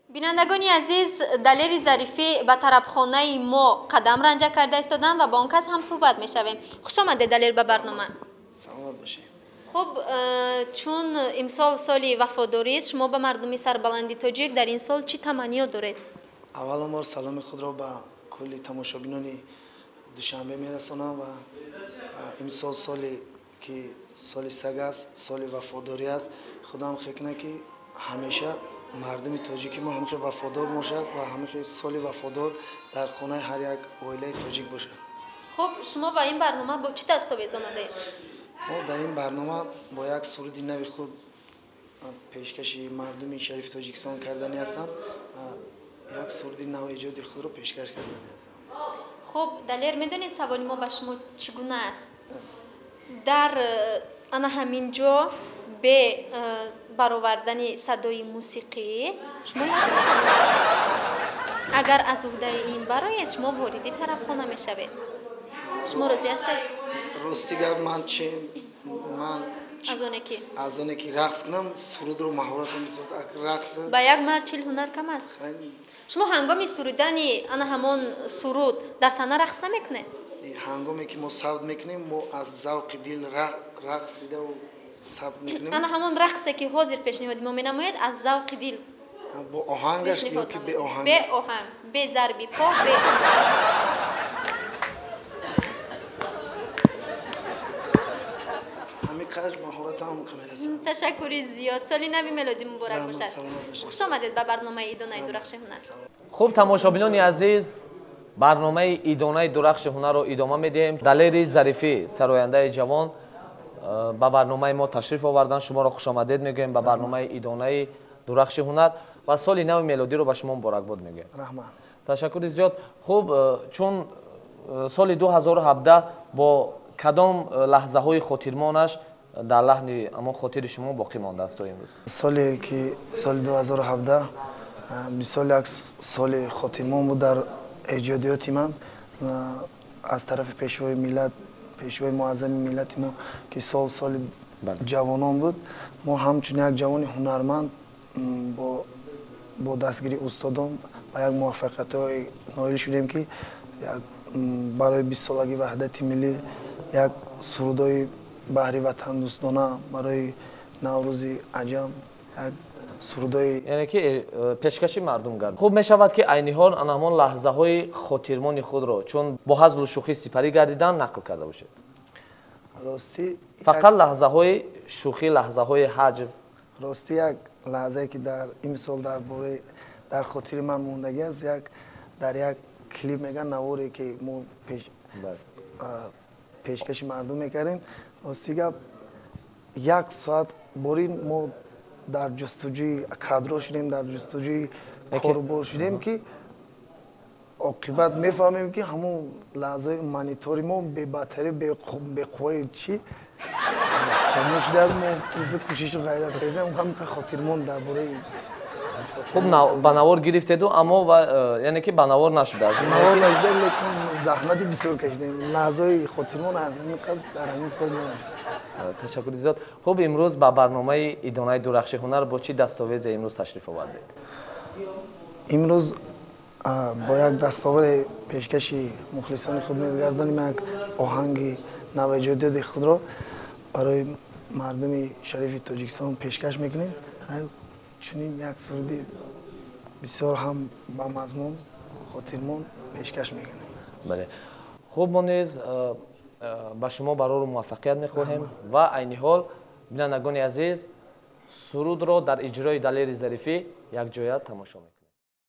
Бинандагони азиз, Далери Зарифӣ ба тарабхонаи мо қадам ранҷа карда истоданд ва бо он кас ҳам суҳбат мешавем. Хуш омадед, Далер, ба барнома. Саломат бошед. Хуб, чун имсол соли вафодорист, шумо ба мардуми сарбаланди тоҷик дар ин сол чӣ таманниё доред? Авваланбор саломи худро ба кулли тамошобинони Душанбе мерасонам ва имсол соле ки соли саг аст, соли вафодорӣ аст. Худам хел кунад, ки ҳамеша мардуми тоҷики мо ҳамихел вафодор бошад ва ҳамихел соли вафодор дар хонаи ҳар як оилаи тоҷик бошад. Хуб, шумо ба ин барнома бо чӣ дастовез омадаед? Мо дар ин барнома бо як суруди нави худ пешкаши мардуми шарифи Тоҷикистон кардани ҳастам. Як суруди нав эҷоди худро пешкаш кардани ҳастам. Хуб, Далер, медонед, саволи мо ба шумо чӣ гуна аст? Дар ана ҳамин ҷо бе баровардани садои мусиқӣ шумо як рақс мекунед. Агар аз уҳдаи ин бароед, шумо вориди тарабхона мешавед. Шумо розӣ ҳастед? Рости гап, ман чи ман аз оне ки аз оне ки рақс кунам, сурудро маҳоратам бисёр рақс. Ба як мард 40 ҳунар кам аст. Шумо ҳангоми сурудани ана ҳамон суруд дар саҳна рақс намекунед? Ҳангоме ки мо сабт мекунем, мо аз завқи дил рақс дидаву сабт мекунем. Ана ҳамон рақсе ки ҳозир пешниҳоди мо менамоед, аз завқи дил бо оҳангаш ё ки беоҳанг? Бе оҳанг, бе зарби по, бе. Ҳамин қадр маҳоратам мерасад. Ташаккури зиёд. Соли нави мелодӣ муборак бошад. Хуш омадед ба барномаи Идонаи дурахши ҳунар. Хуб, тамошобинони азиз, барномаи Идонаи дурахши ҳунарро идома медиҳем. Далери Зарифӣ, сарояндаи ҷавон, ба барномаи мо ташриф овардан. Шуморо хушомадед мегӯем ба барномаи Идонаи дурахши ҳунар ва соли нави мелодиро ба шумо муборакбод мегӯем. Раҳмат. Ташаккури зиёд. Хуб, чун соли 2017 бо кадом лаҳзаҳои хотирмонаш дар лаҳни ҳамон хотири шумо боқӣ мондааст то имрӯз? Соле ки соли 2017 бисёр як соли хотирмон буд дар эҷодиёти ман аз тарафи пешвои миллат, пешвои муаззами миллати мо, ки сол соли ҷавонон буд. Мо ҳамчун як ҷавони ҳунарманд бо дастгирии устодон ба як муваффақиятҳое ноил шудем, ки барои 20-солагии ваҳдати миллӣ як сурудҳои баҳри ватандӯстона, барои Наврӯзи аҷам як сурудҳои яъне ки пешкаши мардум гард. Хуб мешавад, ки айни ҳол ана ҳамон лаҳзаҳои хотирмони худро, чун бо ҳазлу шӯхӣ сипарӣ гардидан, нақл карда бошед. Ростӣ фақат лаҳзаҳои шӯхӣ, лаҳзаҳои ҳаҷв. Ростӣ, як лаҳзае ки дар имсол дар бораи дар хотири ман мондагӣ аст, як дар як клип, меган, наворе ки мо пешкаши мардум мекардем. Рости гап, як соат бори мо дар ҷустуҷӯи кадро шудем, дар ҷустуҷӯи корубор шудем, ки оқибат мефаҳмем, ки ҳамон лаҳзаи монитори мо бебатарӣ, беқувваи чӣ хомӯш шудааст. Мо кӯшишу ғайрат кардем, ҳамин хотирмон дар бораи. Хуб, ба навор гирифтеду, аммо яъне ки ба навор нашудааст. Навор нашуда, лекин заҳмати бисёр кашидем. Лаҳзаи хотирмон аз ҳамин қадр дар ҳамин сол монд. Ташаккури зиёд. Хуб, имрӯз ба барномаи Идонаи дурахши ҳунар бо чӣ дастовезе имрӯз ташриф овардед? Имрӯз бо як дастоваре пешкаши мухлисони худ мегардонем. Як оҳанги навэҷодиёти худро барои мардуми шарифи Тоҷикистон пешкаш мекунем. Чунин як суруди бисёр ҳам ба мазмун хотирмон пешкаш мекунем. Бале, хуб, мо низ ба шумо барору муваффақият мехоҳем ва айни ҳол, бинандагони азиз, сурудро дар иҷрои Далери Зарифӣ якҷоя тамошо мекунем.